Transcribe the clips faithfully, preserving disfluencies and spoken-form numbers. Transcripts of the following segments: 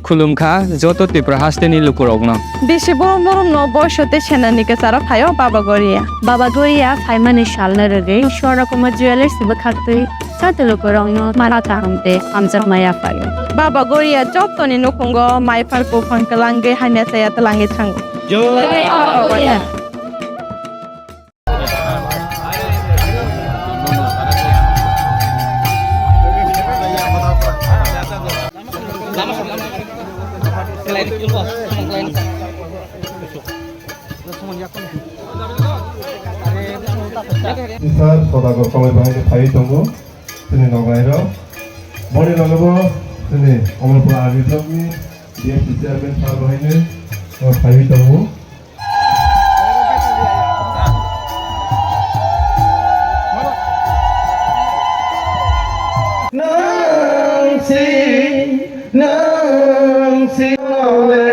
Khulumkha joto Tripura hasteni lukurokno. Bisi borom borom no boiso tei senani kwcharo phaio Baba Goria. Baba Goria phaimani salno rwgwi Swarna Kumar Jewellers bwkhaktwi joto lukurokno mara kaham tei hamjakma yaphaio. Baba Goria jotoni nukhungo maiphar buphang kwlangwi hamya chaya twlangwi thango. Jai Baba Goria. Sir Sodagar Koloi bahai khe phaiwi tongo, chini noglairok. Boni loge bo chini Omorpur R D block ni D F C chairman sir bahai no phaiwi tongo. Nwng si, nwng si nole,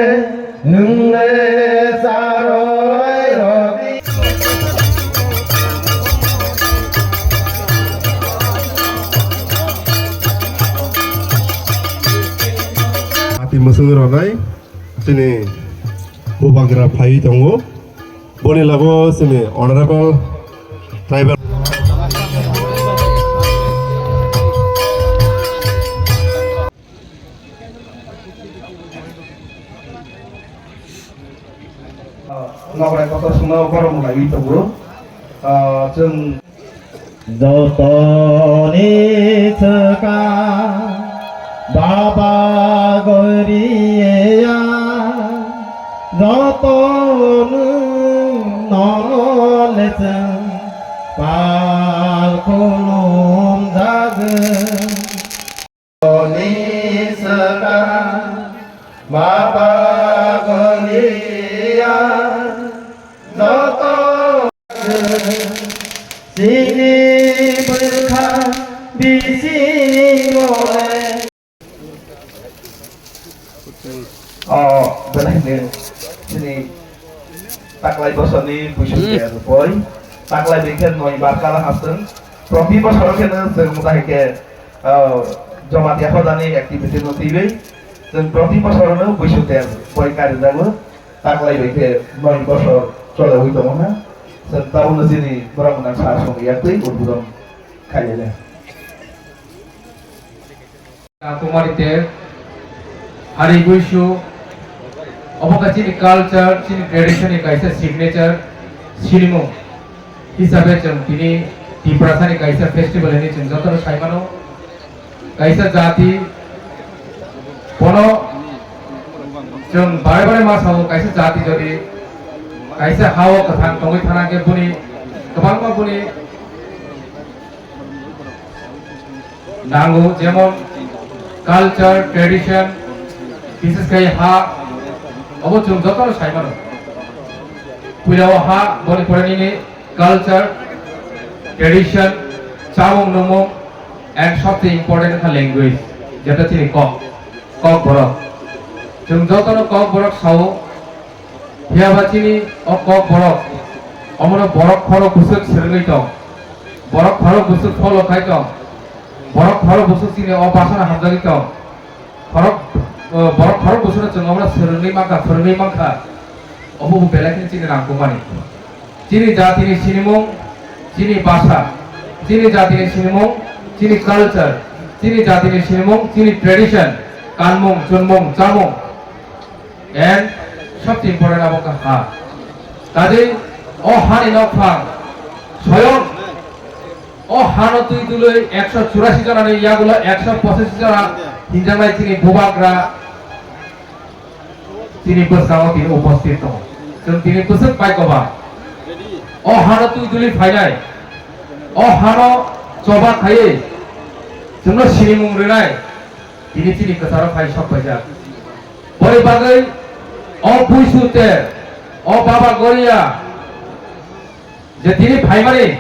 nwng le saroi rodi. Ati mwswng rwnai. Chini bubagra phaiwi tongo. Boni logo chini Honorable Tribal. Nokrai kotor songno borok mwlaiwi tongo. Ah, chwng Jotoni swkang Baba Goria, joto nwng nono lechwng pal khulum jagwng. Jotoni swkang Baba Goria, joto Chini bwkha bisingo le. O, belai ni chini taklai bosorni buisok Hmm. de boi. Taklai bikhe noi bar kala hasteng. Proti bosoro khe no chwng mota hai khe, o, Jamatia hodani activity no twiwi. Chwng proti bosoro no buisok de boi kari jago. Taklai bai khe noi bosor cholaui tongo ha. Chwng tabukno chini borok gwnang sar song yak twi udbodon khailai le. Kumari te hari buisu obo khe chini culture, chini tradition ni kaisa signature sinimung. Hisabe chwng tini Tiprasani kaisa festival hinwi chwng jotono sai mano. Kaisa jati bono chwng bare bare ma sao, kaisa jati jodi kaisa hao kwthang tongwi thana khe buni kwbangma buni nango, jemon culture, tradition, bises khai ha, obo chwng jotono sai mano. Puila o ha, boni pore nini culture, tradition, chamung nungmung, and sobse important kha language, jeta chini kok, kok borok. Chwng jotono kok borok sao, Phiya ba chini o kok borok, omono borok khorok bwswk swrwngwi tong, borok khorok bwswk follow khai tong, borok khorok bwswk chini o basano hamjagwi tong, khorok, o, borok khorok bwswkno chwng omono swrwngwi mankha, phwrwngwi mankha, obo bo belai kheno chini rangkukmani. Chini jatini sinimung, chini basa, chini jatini sinimung, chini culture, chini jatini sinimung, chini tradition, kanmung, chunmung, chamung, And sobse important abo kha ha. Kaje o hani nokphang soyong o hano twi dului ekso churasi jona ni yagulo ekso pochashi jona hinjaknai chini bubagra chini bwskango tini upasthit tongo. Chwng tini bwswk bai koba. O hano twi dului phainai. O hano choba khaiwi chwngno sinimung rwnai. Tini chini kwcharo phai sok paijak. Boni bagwi o buisu te o Baba Goria je tini phaimani,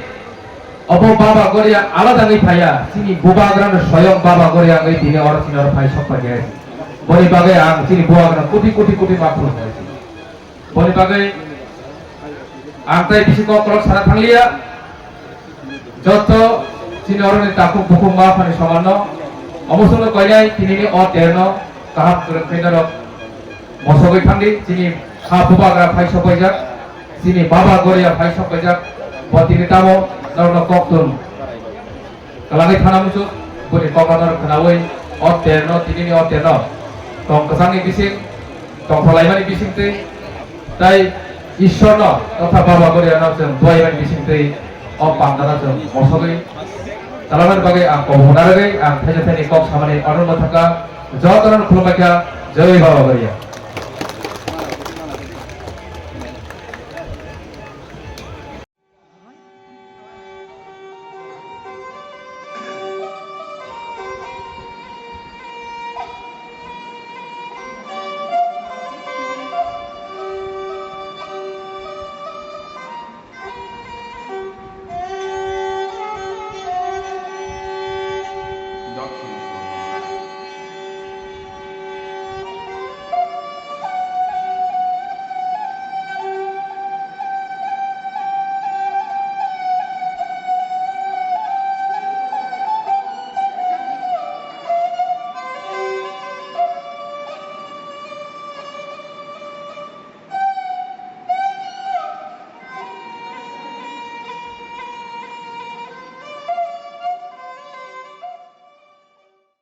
obo Baba Goria alada wngwi phaiya, chini bubagrano soyong Baba Goria wngwi tini oro chini oro phai sok paijak. Boni bagwi ang chini bubagrano koti koti koti ma khulumnai. Boni bagwi ang tai bisi kok kolok sana thangliya. Joto chini oroni takhuk bukhuk ma phani somanno omo songno koinai tinini o terno Kaham kwrwng khe norok mosogwi thangdi, chini ha bubagra phai sokpaijak, chini baba Goria phai sokpaijak, bo tini tamo norokno koktwm kwlangwi thana muchuk, boni kokno norok khwnawi o terno, tinini o terno tong kwchangni bising, tong phalaimani bisingtwi, tai Ishwarno totha Baba Goriano chwng buaimani bisingtwi o pandano chwng mosogwi talangmani bagwi ang kobokna rwgwi ang thaisa thaini kok samani order mwthangkha. Jotono khulumbaikha, Jai Baba Goria.